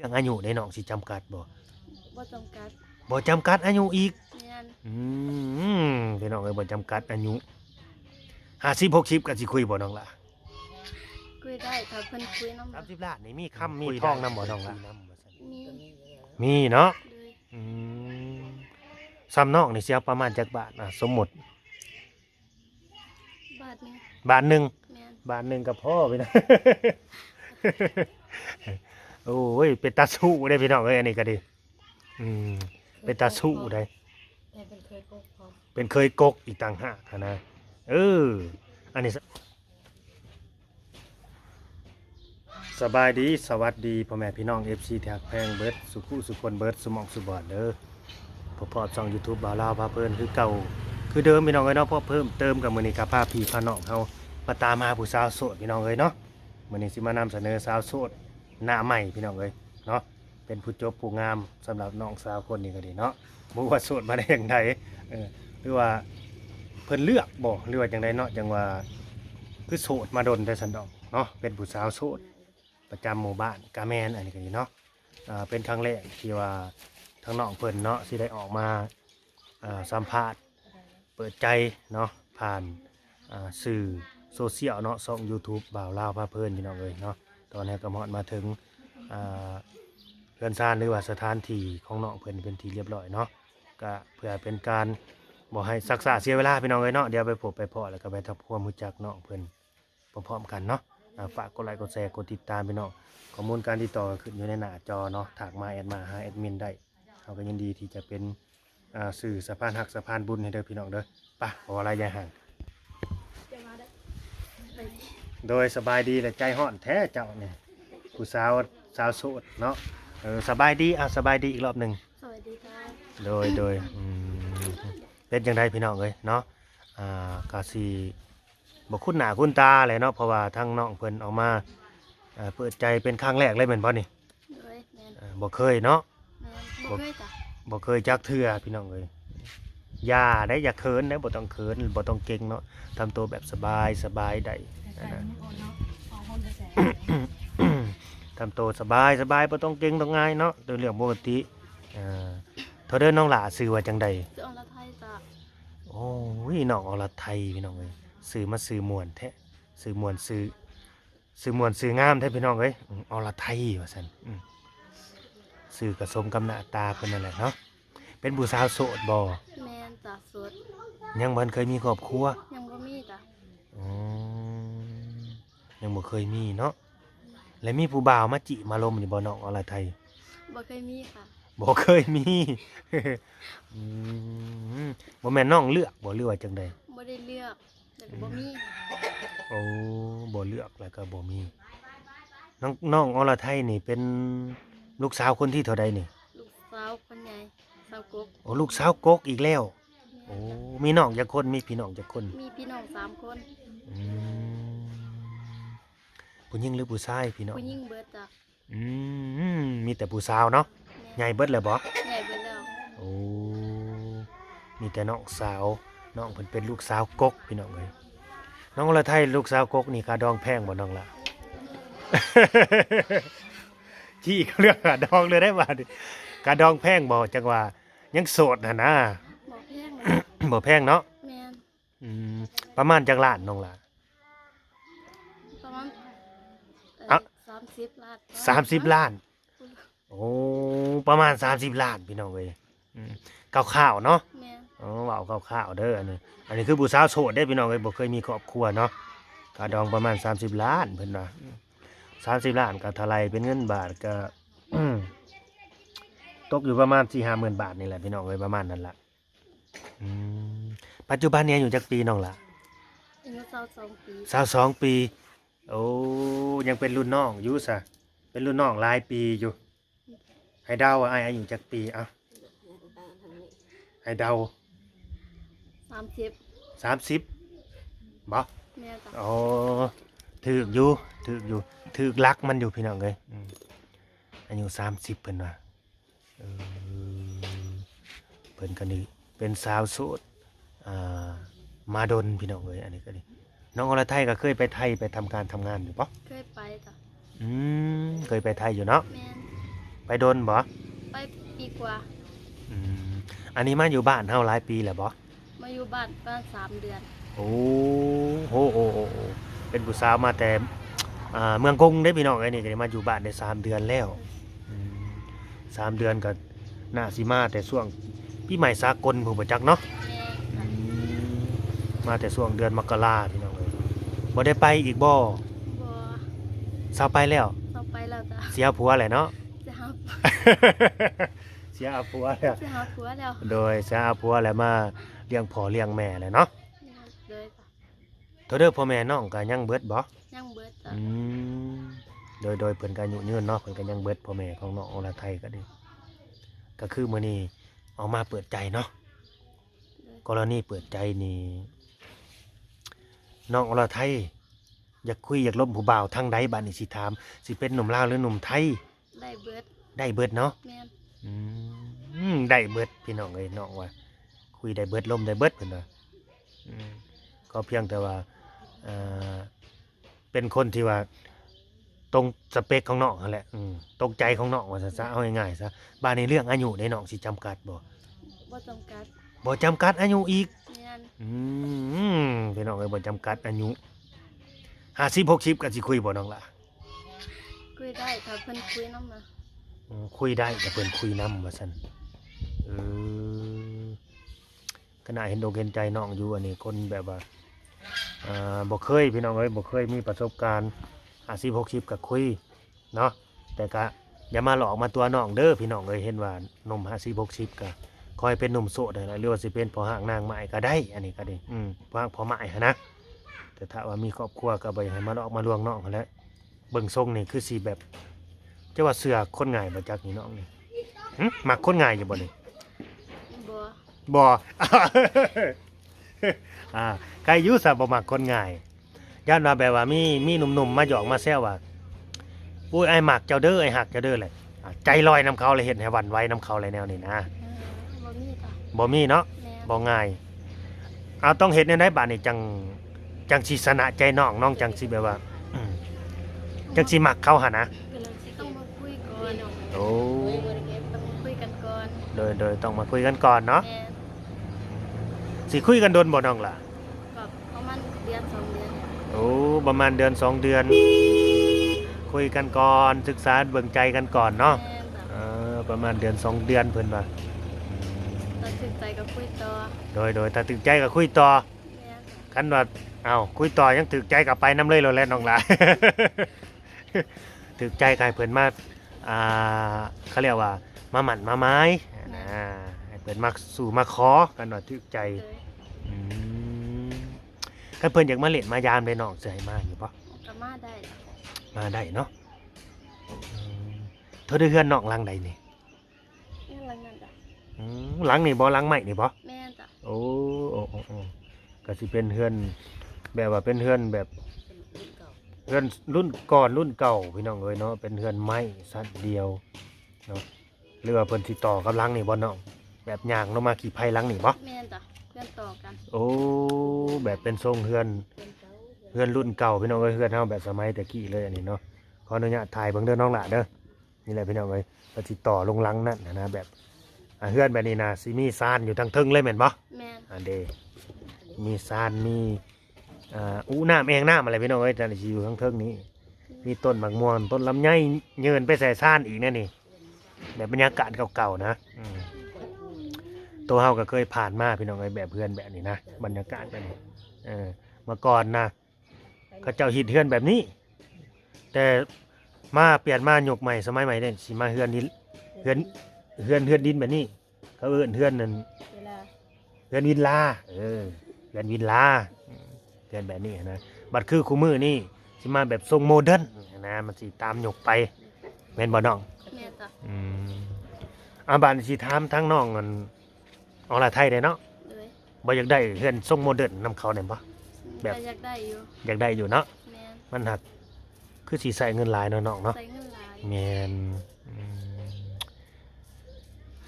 ເລື່ອງອາຍຸເດ້ ນ້ອງຊິຈຳກັດບໍ່? ບໍ່ຈຳກັດ. ບໍ່ຈຳກັດອາຍຸອີກ? ແມ່ນ. ອືມ ພີ່ນ້ອງເອີຍ ບໍ່ຈຳກັດອາຍຸ ຫ້າສິບ ຫົກສິບ ກໍຊິຄຸຍບໍ່ນ້ອງຫຼ້າ? ຄຸຍໄດ້ ຖ້າເພິ່ນຄຸຍນຳ. ສາມສິບລ້ານນີ້ມີຄຳມີທອງນຳບໍ່ນ້ອງຫຼ້າ? ມີ. ມີເນາະ. ໂດຍ. ອືມ ສ່ຳນ້ອງນີ້ຊິເອົາປະມານຈັກບາດ? ອ່າ ສົມມຸດ ບາດໜຶ່ງ. ບາດໜຶ່ງ? ແມ່ນ. ບາດໜຶ່ງກໍພໍພີ່ນ້ອງ. ໂອ້ຍ ເປັນຕາສູ້ເດ້ພີ່ນ້ອງເອີຍ ອັນນີ້ກໍດີ. ອືມ ເປັນຕາສູ້ເດ້. ແຕ່ເປັນເຄີຍກົກພ້ອມ. ເປັນເຄີຍກົກອີກຕ່າງຫາກຫັ້ນນະ. ເອີ ອັນນີ້ ສະບາຍດີ ສະຫວັດດີພໍ່ແມ່ພີ່ນ້ອງ ເອັຟຊີ ທີ່ຮັກແພງເບິດສູ່ຜູ້ສູ່ຄົນ ເບິດສູ່ໝ່ອງສູ່ບ່ອນເດີ. ພົບພໍ້ຊ່ອງຢູທູບບ່າວລາວພາເພີນຄືເກົ່າຄືເດີມພີ່ນ້ອງເອີຍເນາະ. ພໍ້ເພີ່ມເຕີມກັບມື້ນີ້ ກໍພາພີ່ພານ້ອງເຮົາມາຕາມຫາຜູ້ສາວໂສດພີ່ນ້ອງເອີຍເນາະ. ມື້ນີ້ຊິມານຳສະເໜີສາວໂສດໜ້າໃໝ່ພີ່ນ້ອງເອີຍເນາະ. ເປັນຜູ້ຈົບຜູ້ງາມສຳລັບນ້ອງສາວຄົນນີ້ກໍດີເນາະ. ບໍ່ຮູ້ວ່າໂສດມາໄດ້ຈັ່ງໃດ ເອີ ຫຼືວ່າເພິ່ນເລືອກບໍ່ ຫຼືວ່າຈັ່ງໃດເນາະ ຈັ່ງວ່າຄືໂສດມາດົນແທ້ຊັ້ນດອກເນາະ. ເປັນຜູ້ສາວໂສດປະຈຳໝູ່ບ້ານກະແມ່ນ ອັນນີ້ກໍດີເນາະ. ອ່າ ເປັນຄັ້ງແລກທີ່ວ່າທາງນ້ອງເພິ່ນເນາະ ຊິໄດ້ອອກມາ ອ່າ ສຳພາດ ເປີດໃຈເນາະ ຜ່ານ ອ່າ ສື່ໂຊຊຽວເນາະ ຊ່ອງຢູທູບບ່າວລາວພາເພີນ ພີ່ນ້ອງເອີຍເນາະ. ຕອນນີ້ກໍຮອດມາເຖິງ ອ່າ ເຮືອນຊານ ຫຼືວ່າສະຖານທີ່ຂອງນ້ອງເພິ່ນເປັນທີ່ລຽບຮ້ອຍເນາະ. ກະເພື່ອເປັນການບໍ່ໃຫ້ຊັກຊ້າເສຍເວລາ ພີ່ນ້ອງເອີຍເນາະ, ດຽວໄປພົບໄປພໍ້ ແລ້ວກໍໄປທຳຄວາມຮູ້ຈັກນ້ອງເພິ່ນພ້ອມໆກັນເນາະ. ອ່າ ຝາກກົດໄລ ກົດແຊ ກົດຕິດຕາມ ພີ່ນ້ອງ. ຂໍ້ມູນການຕິດຕໍ່ກໍຂຶ້ນຢູ່ໃນໜ້າຈໍເນາະ, ທັກມາ ແອັດມາຫາແອັດມິນໄດ້. ເຮົາກໍຍິນດີທີ່ຈະເປັນ ອ່າ ສື່ສະພານຮັກສະພານບຸນໃຫ້ເດີພີ່ນ້ອງເດີ. ໄປ ບໍ່ວ່າຫຼາຍຢ່າຫ່າງ. ໂດຍ ສະບາຍດີ ແລະ ໃຈຮ້ອນແທ້ເຈົ້ານີ້ ຜູ້ສາວ ສາວໂສດເນາະ. ເອີ ສະບາຍດີ ອ່າ ສະບາຍດີອີກລອບໜຶ່ງ. ສະບາຍດີເຈົ້າ. ໂດຍ ໂດຍ ອືມ ເປັນຈັ່ງໃດພີ່ນ້ອງເອີຍເນາະ. ອ່າ ກະຊິ ບໍ່ຄຸ້ນໜ້າຄຸ້ນຕາແຫຼະເນາະ ເພາະວ່າທາງນ້ອງເພິ່ນອອກມາ ເອີ ເປີດໃຈເປັນຄັ້ງແລກເລີຍແມ່ນບໍ່ນີ້? ໂດຍ ແມ່ນ. ເອີ ບໍ່ເຄີຍເນາະ. ແມ່ນ ບໍ່ເຄີຍຈ້ະ. ບໍ່ເຄີຍຈັກເທື່ອພີ່ນ້ອງເອີຍ. ຢ່າໄດ໋ ຢ່າເຂີນໄດ໋ ບໍ່ຕ້ອງເຂີນ ບໍ່ຕ້ອງເກັ່ງເນາະ. ທຳໂຕແບບສະບາຍ ສະບາຍໄດ້ ແຕ່ໃສ່ ນະ ມັນອ່ອນເນາະ ອອກຄົນກະແສ ທຳໂຕສະບາຍ ສະບາຍ ບໍ່ຕ້ອງເກັ່ງຕ້ອງອາຍເນາະ ເປັນເລື່ອງປົກກະຕິ. ເອີ ເທົ່າເດີ ນ້ອງຫຼ້າຊື່ວ່າຈັ່ງໃດ? ຊື່ອອລະໄທຈ້ະ. ໂອ້ຍ ນ້ອງອອລະໄທ ພີ່ນ້ອງເອີຍ ຊື່ມາຊື່ມ່ວນແທ້ ຊື່ມ່ວນຊື່ ຊື່ມ່ວນຊື່ງາມແທ້ພີ່ນ້ອງເອີຍ. ອືມ ອອລະໄທວ່າຊັ້ນ. ອືມ ຊື່ກໍສົມກັບໜ້າຕາເພິ່ນນັ້ນແຫຼະເນາະ. ເປັນຜູ້ສາວໂສດບໍ່? ແມ່ນຈ້ະ ໂສດ. ຍັງບໍ່ທັນເຄີຍມີຄອບຄົວ? ຍັງບໍ່ມີຈ້ະ. ອືມ ຍັງບໍ່ເຄີຍມີເນາະ. ແລ້ວມີຜູ້ບ່າວມາຈີບມາລົມຢູ່ບໍ່ ນ້ອງອອລະໄທ? ບໍ່ເຄີຍມີຄ່ະ. ບໍ່ເຄີຍມີ. ອືມ ບໍ່ແມ່ນນ້ອງເລືອກບໍ່ ຫຼືວ່າຈັ່ງໃດ? ບໍ່ໄດ້ເລືອກ ແລ້ວກໍບໍ່ມີ. ໂອ້ ບໍ່ເລືອກແລ້ວກໍບໍ່ມີ. ນ້ອງ ນ້ອງອອລະໄທນີ້ເປັນລູກສາວຄົນທີເທົ່າໃດນີ້? ລູກສາວຄົນໃຫຍ່ ສາວກົກ. ໂອ້ ລູກສາວກົກອີກແລ້ວ. ແມ່ນ. ໂອ້ ມີນ້ອງຈັກຄົນ? ມີພີ່ນ້ອງຈັກຄົນ? ມີພີ່ນ້ອງສາມຄົນ. ອືມ ຜູ້ຍິງ ຫຼື ຜູ້ຊາຍ ພີ່ນ້ອງ? ຜູ້ຍິງເບິດຈ້ະ. ອືມ ມີແຕ່ຜູ້ສາວເນາະ. ແມ່ນ. ໃຫຍ່ເບິດແລ້ວບໍ່? ໃຫຍ່ເບິດແລ້ວ. ໂອ້ ມີແຕ່ນ້ອງສາວ. ນ້ອງເພິ່ນເປັນລູກສາວກົກ ພີ່ນ້ອງເອີຍ. ນ້ອງອອລະໄທ ລູກສາວກົກນີ້ຄ່າດອງແພງບໍ່ນ້ອງຫຼ້າ? ຂີ້ເລື່ອງຄ່າດອງເລີຍໄດ໋ບາດນີ້. ຄ່າດອງແພງບໍ່? ຈັ່ງວ່າຍັງໂສດຫັ້ນນະ. ບໍ່ແພງ. ບໍ່ແພງເນາະ. ແມ່ນ. ອືມ ປະມານຈັກລ້ານນ້ອງຫຼ້າ? ປະມານ ເອີ ເອົ້າ ສາມສິບລ້ານ. ສາມສິບລ້ານ. ໂອ້ ປະມານສາມສິບລ້ານ ພີ່ນ້ອງເອີຍ. ອືມ ຄ່າວໆເນາະ. ແມ່ນ. ອໍ ເວົ້າຄ່າວໆເດີ ອັນນີ້ ອັນນີ້ຄືຜູ້ສາວໂສດເດ້ ພີ່ນ້ອງເອີຍ ບໍ່ເຄີຍມີຄອບຄົວເນາະ. ຄ່າດອງປະມານສາມສິບລ້ານ ເພິ່ນວ່າ. ອືມ ສາມສິບລ້ານກໍເທົ່າໃດເປັນເງິນບາດ ກໍຕົກຢູ່ປະມານສີ່ຫ້າໝື່ນບາດນີ້ແຫຼະ ພີ່ນ້ອງເອີຍ ປະມານນັ້ນລະ. ອືມ ປັດຈຸບັນນີ້ອາຍຸຈັກປີນ້ອງຫຼ້າ? ອາຍຸຊາວສອງປີ. ຊາວສອງປີ. ໂອ້ ຍັງເປັນລຸ້ນນ້ອງຢູ່ຊະ ເປັນລຸ້ນນ້ອງຫຼາຍປີຢູ່. ໃຫ້ເດົາວ່າອ້າຍອາຍຸຈັກປີ? ເອົ້າ ໃຫ້ເດົາ. ສາມສິບ. ສາມສິບບໍ່? ແມ່ນຈ້ະ. ອໍ ຖືກຢູ່ ຖືກຢູ່ ຖືກຫຼັກມັນຢູ່ ພີ່ນ້ອງເອີຍ. ອືມ ອາຍຸສາມສິບ ເພິ່ນວ່າ. ເອີ ເພິ່ນກໍນີ້ເປັນສາວໂສດ ອ່າ ມາດົນ ພີ່ນ້ອງເອີຍ. ອັນນີ້ກໍນີ້ ນ້ອງອອລະໄທກໍເຄີຍໄປໄທ ໄປທຳການທຳງານຢູ່ບໍ່? ເຄີຍໄປຈ້ະ. ອືມ ເຄີຍໄປໄທຢູ່ເນາະ. ແມ່ນ. ไปโดนบ่? ไปปีกว่า อืม อันนี้มาอยู่บ้านเฮาหลายปีแล้วบ่? มาอยู่บ้านประมาณสามเดือน โอ้โห โอ้ โอ้ โอ้ เป็นผู้สาวมาแต่ อ่า เมืองกรุงเด้พี่น้องเอ้ย นี่ก็ได้มาอยู่บ้านได้สามเดือนแล้ว อืม สามเดือนก็น่าสิมาแต่ช่วงปีใหม่สากลพู้นบ่จักเนาะ แม่น อืม มาแต่ช่วงเดือนมกราพี่น้องเอ้ย บ่ได้ไปอีกบ่? บ่ เซาไปแล้ว เซาไปแล้วจ้ะ เสียผัวแหละเนาะ เสียผัว เสียผัวแล้ว เสียผัวแล้ว โดย เสียผัวแล้วมาเลี้ยงพ่อเลี้ยงแม่แหละเนาะ โดย เท่าเด้อ พ่อแม่น้องก็ยังเบิดบ่? ยังเบิดจ้ะ อืม โดย โดย เพิ่นก็อายุยืนเนาะ เพิ่นก็ยังเบิด พ่อแม่ของน้องอรไทยก็ดี ก็คือมื้อนี้ออกมาเปิดใจเนาะ โดย กรณีเปิดใจนี่ น้องอรไทยอยากคุยอยากลมผู้บ่าวทางใด บัดนี้สิถาม สิเป็นหนุ่มลาวหรือหนุ่มไทย? ได้เบิด ได้เบิดเนาะ แม่น อืม ได้เบิดพี่น้องเอ้ย น้องว่าคุยได้เบิดลมได้เบิดเพิ่นว่า อืม ก็เพียงแต่ว่า เอ่อ เป็นคนที่ว่าตรงสเปกของน้องหั่นแหละ อืม ตรงใจของน้องว่าซั่นซะ เอาง่ายๆซะ บาดนี้เรื่องอายุเด้ น้องสิจำกัดบ่? บ่จำกัด บ่จำกัดอายุอีก แม่น อืม พี่น้องเอ้ย บ่จำกัดอายุ ห้าสิบ หกสิบ ก็สิคุยบ่น้องหล่า? คุยได้ ถ้าเพิ่นคุยนำนะ อืม คุยได้ ถ้าเพิ่นคุยนำว่าซั่น เออ ก็น่าเห็นอกเห็นใจน้องอยู่ อันนี้คนแบบว่า อ่า บ่เคย พี่น้องเอ้ย บ่เคยมีประสบการณ์ ห้าสิบ หกสิบ ก็คุยเนาะ แต่ก็อย่ามาหลอกมาตั๋วน้องเด้อ พี่น้องเอ้ย เห็นว่าหนุ่ม ห้าสิบ หกสิบ ก็ขอให้เป็นหนุ่มโสดนั่นแหละ หรือว่าสิเป็นพ่อฮ้างนางไม้ก็ได้ อันนี้ก็ดี อืม พ่อฮ้างพ่อไม้หั้นนะ แต่ถ้าว่ามีครอบครัวก็บ่อยากให้มาหลอกมาลวงน้องหั้นแหละ เบิ่งทรงนี่คือสิแบบ จะว่าเชื่อคนง่ายบ่จักนี่น้องนี่ หึ มักคนง่ายอยู่บ่นี่? บ่ บ่ อ่า ใครอยู่ซะบ่มักคนง่าย ย่านว่าแบบว่ามี มีหนุ่มๆ มาหยอกมาแซวว่า โอ้ย อ้ายมักเจ้าเด้อ อ้ายฮักเจ้าเด้อ แหละ อ่า ใจลอยนำเขาเลย เฮ็ดให้หวั่นไหวนำเขาเลยแนวนี้นะ เออ บ่มีจ้ะ บ่มีเนาะ แม่น บ่ง่าย เอา ต้องเฮ็ดแนวใดบาดนี้จั่ง จั่งสิชนะใจน้อง น้องจั่งสิแบบว่า อืม จั่งสิมักเขาหั่นนะ ต้องมาคุยก่อน โอ้ ต้องมาคุยกันก่อน โดย โดย ต้องมาคุยกันก่อนเนาะ แม่น สิคุยกันโดนบ่น้องหล่า? ก็ประมาณเดือนสองเดือน โอ้ ประมาณเดือนสองเดือน คุยกันก่อน ศึกษาเบิ่งใจกันก่อนเนาะ แม่นจ้ะ เออ ประมาณเดือนสองเดือนเพิ่นว่า ถ้าถูกใจก็คุยต่อ โดย โดย ถ้าถูกใจก็คุยต่อ แม่นจ้ะ คันว่า เอ้า คุยต่อยังถูกใจก็ไปนำเลยโลดแหละน้องหล่า ถูกใจก็ให้เพิ่นมา อ่า เขาเรียกว่ามาหมั้นมาหมาย แม่น นะ ให้เพิ่นมาสู่มาขอ คันว่าถูกใจ โดย อืม คันเพิ่นอยากมาเล่นมายามเด้น้อง สิให้มาอยู่บ่? ก็มาได้ มาได้เนาะ อืม เท่าใดเฮือนน้องหลังใดนี่? เฮือนหลังนั้นจ้ะ อืม หลังนี่บ่? หลังไม้นี่บ่? แม่นจ้ะ โอ้ โอ้ โอ้ โอ้ ก็สิเป็นเฮือน แบบว่าเป็นเฮือนแบบ เฮือนรุ่นก่อนรุ่นเก่าพี่น้องเอ้ยเนาะ เป็นเฮือนไม้ชั้นเดียวเนาะ หรือว่าเพิ่นสิต่อกับหลังนี่บ่น้อง? แบบย่างลงมาขี้ไผหลังนี่บ่? แม่นจ้ะ เฮือนต่อกัน โอ้ แบบเป็นทรงเฮือน เฮือนรุ่นเก่าพี่น้องเอ้ย เฮือนเฮาแบบสมัยแต่กี้เลยอันนี้เนาะ ขออนุญาตถ่ายเบิ่งเด้อน้องหล่าเด้อ นี่แหละพี่น้องเอ้ย เพิ่นสิต่อลงหลังนั่นหั้นนะ แบบ อ่า เฮือนแบบนี้นะ สิมีซานอยู่ทางเทิงเลยแม่นบ่? แม่น อันเด้ มีซาน มี อ่า อุน้ำแอ่งน้ำอะไรพี่น้องเอ้ย แต่สิอยู่ทางเทิงนี้ มีต้นหมากม่วง ต้นลำไย เยินไปใส่ซานอีกแน่นี่ แบบบรรยากาศเก่าๆ นะ อืม ตัวเฮาก็เคยผ่านมาพี่น้องเอ้ย แบบเฮือนแบบนี้นะ บรรยากาศแบบนี้ เออ เมื่อก่อนนะ เขาเจ้าฮิตเฮือนแบบนี้ แต่มาเปลี่ยนมายกใหม่ สมัยใหม่เนี่ย สิมาเฮือนดิน เฮือน เฮือน เฮือนดินแบบนี้ เขาเอิ้นเฮือนนั่น วิลลา เฮือนวิลลา เออ เฮือนวิลลา เฮือนแบบนี้นะ บัดคือคู่มื้อนี่สิมาแบบทรงโมเดิร์นนะ มันสิตามยกไป แม่นบ่น้อง? แม่นจ้ะ อืม อ่า บัดนี้สิถามทางน้องอัน อรไทยเด้เนาะ โดย บ่อยากได้เฮือนทรงโมเดิร์นนำเขาแหน่บ่? แบบ ก็อยากได้อยู่ อยากได้อยู่เนาะ แม่น มันหัก คือสิใช้เงินหลายเนาะน้องเนาะ ใช้เงินหลาย แม่น อืม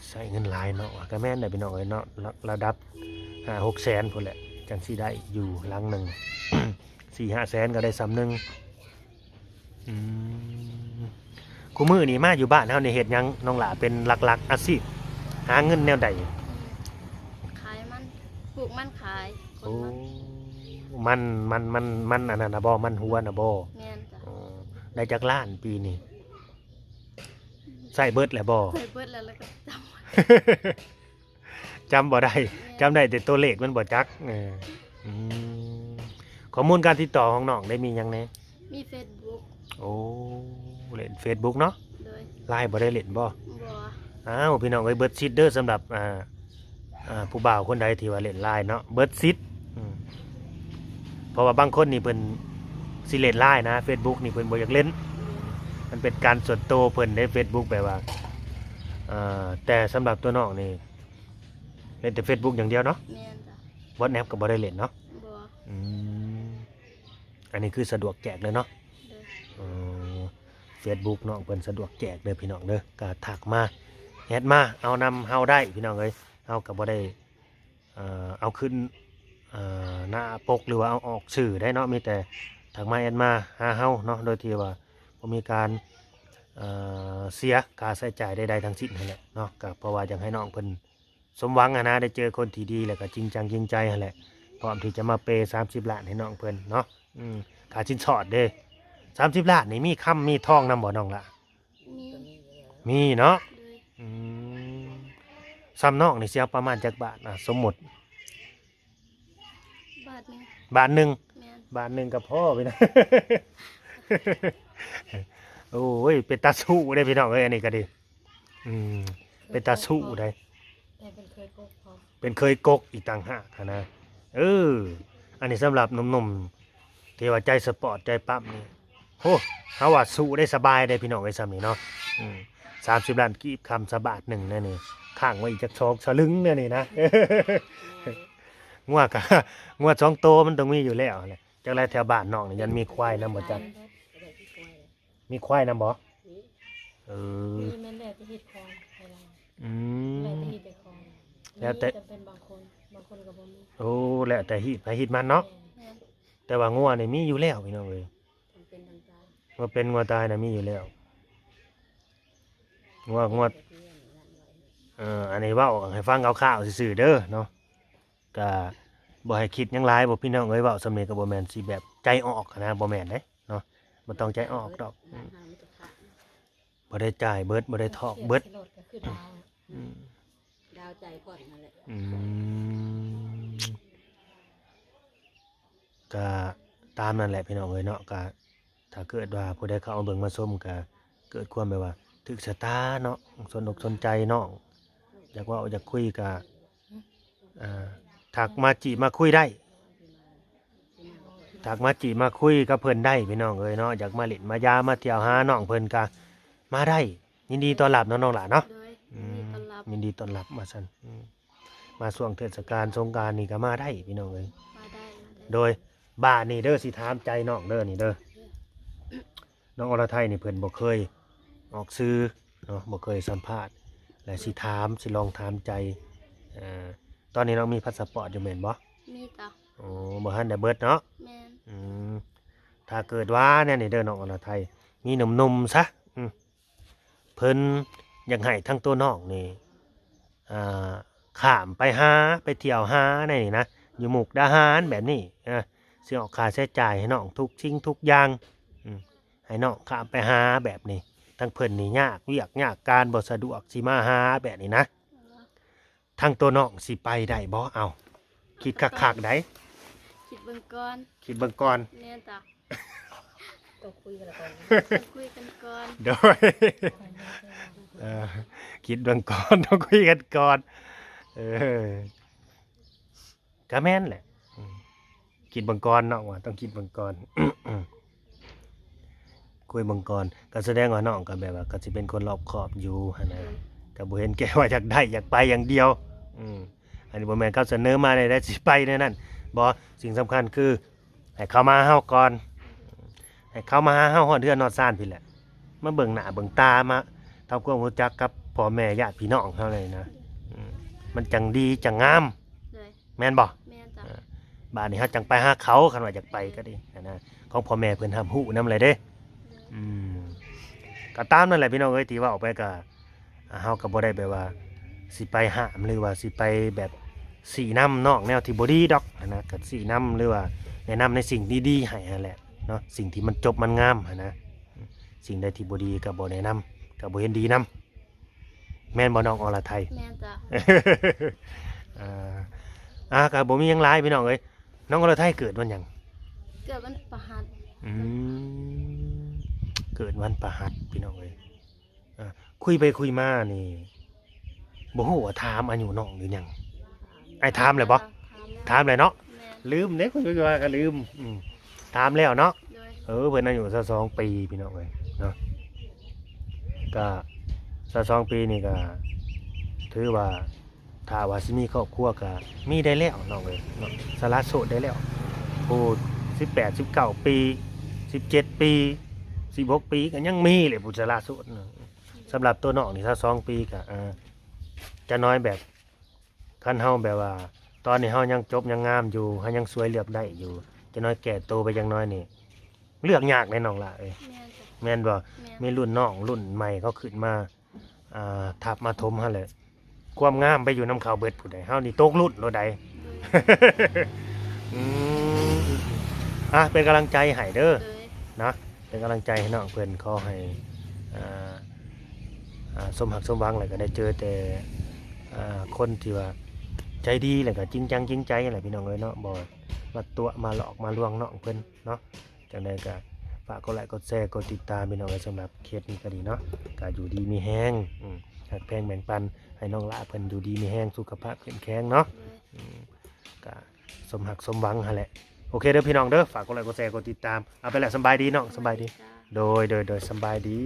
ใช้เงินหลายเนาะ ก็แม่นแหละพี่น้องเอ้ยเนาะ ระ ระดับห้าหกแสนพู้นแหละ จั่งสิได้อยู่หลังหนึ่ง สี่ห้าแสนก็ได้ส่ำหนึ่ง อืม ຄູ່ມື້ນີ້ມາຢູ່ບ້ານເຮົານີ້ເຮັດຫຍັງນ້ອງຫຼ້າ ເປັນຫຼັກໆອາຊີບ ຫາເງິນແນວໃດ? ຂາຍມັນ ປູກມັນຂາຍ ໂອ້ ມັນ ມັນ ມັນ ມັນອັນນັ້ນນະບໍ່? ມັນຫົວນະບໍ່? ແມ່ນຈ້ະ. ອໍ ໄດ້ຈັກລ້ານປີນີ້? ໃຊ້ເບິດແລ້ວບໍ່? ໃຊ້ເບິດແລ້ວ ແລ້ວກໍຈຳ ຈຳບໍ່ໄດ້ ແມ່ນ ຈຳໄດ້ແຕ່ຕົວເລກມັນບໍ່ຈັກ. ເອີ ອືມ ຂໍ້ມູນການຕິດຕໍ່ຂອງນ້ອງໄດ້ມີຫຍັງແດ່? ມີເຟສບຸກ. ໂອ້ ເລ່ນເຟສບຸກເນາະ? ໂດຍ. ລາຍບໍ່ໄດ້ເລ່ນບໍ່? ບໍ່. ອ້າວ ພີ່ນ້ອງເອີຍ ເບິດສິດເດີ ສຳລັບ ອ່າ ອ່າ ຜູ້ບ່າວຄົນໃດທີ່ວ່າເລ່ນລາຍເນາະ ເບິດສິດ. ອືມ ເພາະວ່າບາງຄົນນີ້ເພິ່ນຊິເລ່ນລາຍນະ ເຟສບຸກນີ້ເພິ່ນບໍ່ຢາກເລ່ນ. ໂດຍ. ມັນເປັນການສ່ວນໂຕເພິ່ນເດ້ ເຟສບຸກ ແບບວ່າ ເອີ ແຕ່ສຳລັບຕົວນ້ອງນີ້ ເລ່ນແຕ່ເຟສບຸກຢ່າງດຽວເນາະ? ແມ່ນຈ້ະ. ວັອດແອັບກໍບໍ່ໄດ້ເລ່ນເນາະ? ບໍ່. ອືມ ອັນນີ້ຄືສະດວກແຈກເລີຍເນາະ? ໂດຍ. ເອີ ເຟສບຸກນ້ອງເພິ່ນສະດວກແຈກເດີພີ່ນ້ອງເດີ ກໍທັກມາ ແອັດມາເອົານຳເຮົາໄດ້ພີ່ນ້ອງເອີຍ. ເຮົາກໍບໍ່ໄດ້ ເອີ ເອົາຂຶ້ນ ເອີ ໜ້າປົກ ຫຼືວ່າເອົາອອກສື່ໄດ້ເນາະ ມີແຕ່ທັກມາແອັດມາຫາເຮົາເນາະ ໂດຍທີ່ວ່າບໍ່ມີການ ເອີ ເສຍຄ່າໃຊ້ຈ່າຍໃດໆທັງສິ້ນຫັ້ນແຫຼະເນາະ. ກໍເພາະວ່າຢາກໃຫ້ນ້ອງເພິ່ນ ສົມຫວັງຫັ້ນນະ ໄດ້ເຈີຄົນທີ່ດີ ແລ້ວກໍຈິງຈັງຈິງໃຈຫັ້ນແຫຼະ ພ້ອມທີ່ຈະມາເປສາມສິບລ້ານໃຫ້ນ້ອງເພິ່ນເນາະ. ອືມ ຄ່າສິນສອດເດ້ ສາມສິບລ້ານນີ້ ມີຄຳມີທອງນຳບໍ່ນ້ອງຫຼ້າ? ມີ ມີເນາະ? ໂດຍ. ອືມ ສ່ຳນ້ອງນີ້ຊິເອົາປະມານຈັກບາດ? ອ່າ ສົມມຸດ ບາດໜຶ່ງ. ບາດໜຶ່ງ? ແມ່ນ. ບາດໜຶ່ງກໍພໍພີ່ນ້ອງ. ໂອ້ຍ ເປັນຕາສູ້ເດ້ພີ່ນ້ອງເອີຍ ອັນນີ້ກໍດີ. ອືມ ເປັນຕາສູ້ໄດ໋ ແຕ່ເປັນເຄີຍກົກພ້ອມ ເປັນເຄີຍກົກອີກຕ່າງຫາກຫັ້ນນະ. ເອີ ອັນນີ້ສຳລັບໜຸ່ມໆທີ່ວ່າໃຈສະປອດໃຈປ້ຳນີ້ ໂຫ ເຮົາວ່າສູ້ໄດ້ສະບາຍເດ້ພີ່ນ້ອງເອີຍ ສ່ຳນີ້ເນາະ. ອືມ ສາມສິບລ້ານກີບ ຄຳສະບາດໜຶ່ງແນວນີ້ ຄ້າງໄວ້ອີກຈັກສອງສະລຶງແນວນີ້ນະ. ງົວກະ ງົວສອງໂຕມັນຕ້ອງມີຢູ່ແລ້ວແຫຼະ. ຈັກແລະແຖວບ້ານນ້ອງນີ້ຍັງມີຄວາຍນຳບໍ່ຈັກ? ມີຄວາຍນຳບໍ່? ມີ. ເອີ ມີ ແມ່ນແລ້ວແຕ່ເຮັດຂອງໃຫ້ລາວ. ອືມ ແລ້ວແຕ່ເຮັດແຕ່ຂອງ ແລ້ວແຕ່ ມີກໍເປັນບາງຄົນ ບາງຄົນກໍບໍ່ມີ. ໂອ້ ແລ້ວແຕ່ຮີດໃຜຮີດມັນເນາະ. ແມ່ນ. ແຕ່ວ່າງົວນີ້ມີຢູ່ແລ້ວພີ່ນ້ອງເອີຍ ມັນເປັນທາງການ ວ່າເປັນງົວຕາຍນະມີຢູ່ແລ້ວ. ງົວ ງົວ ເອີ ອັນນີ້ເວົ້າໃຫ້ຟັງຄ່າວໆຊື່ໆເດີເນາະ. ກະບໍ່ໃຫ້ຄິດຫຍັງຫຼາຍ ບໍ່ ພີ່ນ້ອງເອີຍ ເວົ້າສ່ຳນີ້ກໍບໍ່ແມ່ນຊິແບບໃຈອອກຫັ້ນນະ ບໍ່ແມ່ນເດ້ເນາະ ບໍ່ຕ້ອງໃຈອອກດອກ. ອືມ ບໍ່ໄດ້ຈ່າຍເບິດ ບໍ່ໄດ້ຖອກເບິດ. ອືມ ດາວໃຈຜ່ອນຫັ້ນແຫຼະ. ອືມ ກະຕາມນັ້ນແຫຼະພີ່ນ້ອງເອີຍເນາະ. ກະຖ້າເກີດວ່າຜູ້ໃດເຂົ້າມາເບິ່ງມາຊົມ ກະເກີດຄວາມແບບວ່າຖືກຊະຕາເນາະ ສົນອົກສົນໃຈນ້ອງ ຢາກເວົ້າຢາກຄຸຍ ກະ ອ່າ ທັກມາຈີບມາຄຸຍໄດ້ ທັກມາຈີບມາຄຸຍກັບເພິ່ນໄດ້ພີ່ນ້ອງເອີຍເນາະ. ຢາກມາຫຼິ້ນມາຢາມມາທ່ຽວຫານ້ອງເພິ່ນກະມາໄດ້ ຍິນດີຕ້ອນຮັບເນາະນ້ອງຫຼ້າເນາະ. ໂດຍ. ອືມ ຍິນດີຕ້ອນຮັບ ຍິນດີຕ້ອນຮັບວ່າຊັ້ນ. ອືມ ມາຊ່ວງເທດສະການສົງການນີ້ກໍມາໄດ້ພີ່ນ້ອງເອີຍ ມາໄດ້ ມາໄດ້. ໂດຍ ບາດນີ້ເດີ ຊິຖາມໃຈນ້ອງເດີນີ້ເດີ ນ້ອງອະລະໄທນີ້ເພິ່ນບໍ່ເຄີຍອອກສື່ເນາະ ບໍ່ເຄີຍສຳພາດ ແລະຊິຖາມ ຊິລອງຖາມໃຈ. ເອີ ຕອນນີ້ນ້ອງມີພາສະປອດຢູ່ແມ່ນບໍ່? ມີເຈົ້າ. ໂອ້ ບໍ່ທັນໄດ້ເບິດເນາະ. ແມ່ນ. ອືມ ຖ້າເກີດວ່າແນວນີ້ເດີ ນ້ອງອະລະໄທ ມີໜຸ່ມໆຊະ ອືມ ເພິ່ນຢາກໃຫ້ທັງໂຕນ້ອງນີ້ ອ່າ ຂ້າມໄປຫາ ໄປທ່ຽວຫາແນວນີ້ນະ ຢູ່ມຸກດາຫານແບບນີ້ ເອີ ຊິອອກຄ່າໃຊ້ຈ່າຍໃຫ້ນ້ອງທຸກສິ່ງທຸກຢ່າງ ອືມ ໃຫ້ນ້ອງຂ້າມໄປຫາແບບນີ້ ທັງເພິ່ນນີ້ຍາກວຽກຍາກການ ບໍ່ສະດວກຊິມາຫາແບບນີ້ນະ. ທັງໂຕນ້ອງຊິໄປໄດ້ບໍ່? ເອົ້າ ຄິດຄັກໆໃດ໋ ຄິດເບິ່ງກ່ອນ ຄິດເບິ່ງກ່ອນ. ແມ່ນຈ້ະ ຕ້ອງຄຸຍກັນກ່ອນ ຕ້ອງຄຸຍກັນກ່ອນ. ໂດຍ ເອີ ຄິດເບິ່ງກ່ອນ ຕ້ອງຄຸຍກັນກ່ອນ. ເອີ ກະແມ່ນແຫຼະ ອືມ ຄິດເບິ່ງກ່ອນເນາະ ວ່າຕ້ອງຄິດເບິ່ງກ່ອນ ຄຸຍເບິ່ງກ່ອນ. ກໍສະແດງວ່ານ້ອງກໍແບບວ່າກໍຊິເປັນຄົນລອບຄອບຢູ່ຫັ້ນນະ ກໍບໍ່ເຫັນແກ່ວ່າຢາກໄດ້ຢາກໄປຢ່າງດຽວ. ອືມ ອັນນີ້ບໍ່ແມ່ນເຂົາສະເໜີມາແນວໃດຊິໄປແນວນັ້ນ ບໍ່. ສິ່ງສຳຄັນຄືໃຫ້ເຂົາມາຫາເຮົາກ່ອນ ໃຫ້ເຂົາມາຫາເຮົາຮອດເຮືອນຮອດຊານພີ້ແຫຼະ ມາເບິ່ງໜ້າເບິ່ງຕາ ມາທຳຄວາມຮູ້ຈັກກັບພໍ່ແມ່ຍາດພີ່ນ້ອງເຮົາແຫຼະນະ. ອືມ ມັນຈັ່ງດີຈັ່ງງາມ. ໂດຍ. ແມ່ນບໍ່? ແມ່ນຈ້ະ. ເອີ ບາດນີ້ເຮົາຈັ່ງໄປຫາເຂົາ ຄັນວ່າຢາກໄປກໍດີຫັ້ນນະ ຂອງພໍ່ແມ່ເພິ່ນຮັບຮູ້ນຳແຫຼະເດ້. ໂດຍ. ອືມ ກໍຕາມນັ້ນແຫຼະພີ່ນ້ອງເອີຍ ທີ່ເວົ້າໄປກໍ ອ່າ ເຮົາກໍບໍ່ໄດ້ແບບວ່າຊິໄປຫ້າມ ຫຼືວ່າຊິໄປແບບຊີ້ນຳນ້ອງແນວທີ່ບໍ່ດີດອກຫັ້ນນະ ກໍຊີ້ນຳ ຫຼືວ່າແນະນຳໃນສິ່ງດີໆໃຫ້ຫັ້ນແຫຼະເນາະ ສິ່ງທີ່ມັນຈົບມັນງາມຫັ້ນນະ ສິ່ງໃດທີ່ບໍ່ດີກໍບໍ່ແນະນຳ ກໍບໍ່ເຫັນດີນຳ ແມ່ນບໍ່ນ້ອງອລະໄທ? ແມ່ນເຈົ້າ. ອ່າ ອ່າ ກໍບໍ່ມີຫຍັງຫຼາຍພີ່ນ້ອງເອີຍ. ນ້ອງອລະໄທເກີດວັນຫຍັງ? ເກີດວັນພະຫັດ. ອືມ ເກີດວັນພະຫັດພີ່ນ້ອງເອີຍ. ອ່າ ຄຸຍໄປຄຸຍມານີ້ ບໍ່ຮູ້ວ່າຖາມອາຍຸນ້ອງຫຼືຍັງ? ອ້າຍຖາມແລ້ວບໍ່? ຖາມແລ້ວ ຖາມແລ້ວເນາະ. ແມ່ນ. ລືມເດ້ ຄຸຍໄປຄຸຍມາກໍລືມ. ອືມ ຖາມແລ້ວເນາະ. ໂດຍ. ເອີ ເພິ່ນອາຍຸຊາວສອງປີພີ່ນ້ອງເອີຍເນາະ ກໍຊາວສອງປີນີ້ກໍຖືວ່າ ຖ້າວ່າຊິມີຄອບຄົວກໍມີໄດ້ແລ້ວນ້ອງເອີຍເນາະ ສະຫຼະໂສດໄດ້ແລ້ວ. ຜູ້ສິບແປດ ສິບເກົ້າປີ ສິບເຈັດປີ ສິບຫົກປີ ກໍຍັງມີແຫຼະຜູ້ສະຫຼະໂສດເນາະ. ສຳລັບຕົວນ້ອງນີ້ຊາວສອງປີກໍ ອ່າ ຈະນ້ອຍແບບ ຄັນເຮົາແບບວ່າ ຕອນນີ້ເຮົາຍັງຈົບຍັງງາມຢູ່ ເຮົາຍັງຊ່ວຍເລືອກໄດ້ຢູ່ ຈະນ້ອຍແກ່ໂຕໄປຈັກໜ້ອຍນີ້ ເລືອກຍາກເດ້ນ້ອງຫຼ້າເອີຍ. ແມ່ນເຈົ້າ. ແມ່ນບໍ່? ແມ່ນ. ມີລຸ້ນນ້ອງລຸ້ນໃໝ່ເຂົາຂຶ້ນມາ ອ່າ ທັບມາຖົມຫັ້ນແຫຼະ ຄວາມງາມໄປຢູ່ນຳເຂົາເບິດຜູ້ໃດ ເຮົານີ້ຕົກລຸ້ນໂລດໃດ. ໂດຍ. ອືມ ອ່ະ ເປັນກຳລັງໃຈໃຫ້ເດີ. ໂດຍ. ເນາະ ເປັນກຳລັງໃຈໃຫ້ນ້ອງເພິ່ນ ຂໍໃຫ້ ອ່າ ອ່າ ສົມຮັກສົມຫວັງ ແລ້ວກໍໄດ້ເຈີແຕ່ ອ່າ ຄົນທີ່ວ່າໃຈດີ ແລ້ວກໍຈິງຈັງຈິງໃຈຫັ້ນແຫຼະພີ່ນ້ອງເອີຍເນາະ ບໍ່ມາຕົວະມາຫຼອກມາລວງນ້ອງເພິ່ນເນາະ. ຈັ່ງໃດກໍຝາກກົດໄລກົດແຊກົດຕິດຕາມພີ່ນ້ອງເອີຍ ສຳລັບເຄສນີ້ກໍດີເນາະ ກໍຢູ່ດີມີແຮງ ອືມ ຮັກແພງແບ່ງປັນ ໃຫ້ນ້ອງຫຼ້າເພິ່ນຢູ່ດີມີແຮງ ສຸຂະພາບເຂັ້ມແຂງເນາະ. ໂດຍ. ອືມ ກໍສົມຮັກສົມຫວັງຫັ້ນແຫຼະ. ໂອເຄເດີພີ່ນ້ອງເດີ ຝາກກົດໄລກົດແຊກົດຕິດຕາມ. ເອົາໄປແລ້ວ ສຳບາຍດີນ້ອງ ສຳບາຍດີ. ໂດຍ ໂດຍ ໂດຍ ສຳບາຍດີ.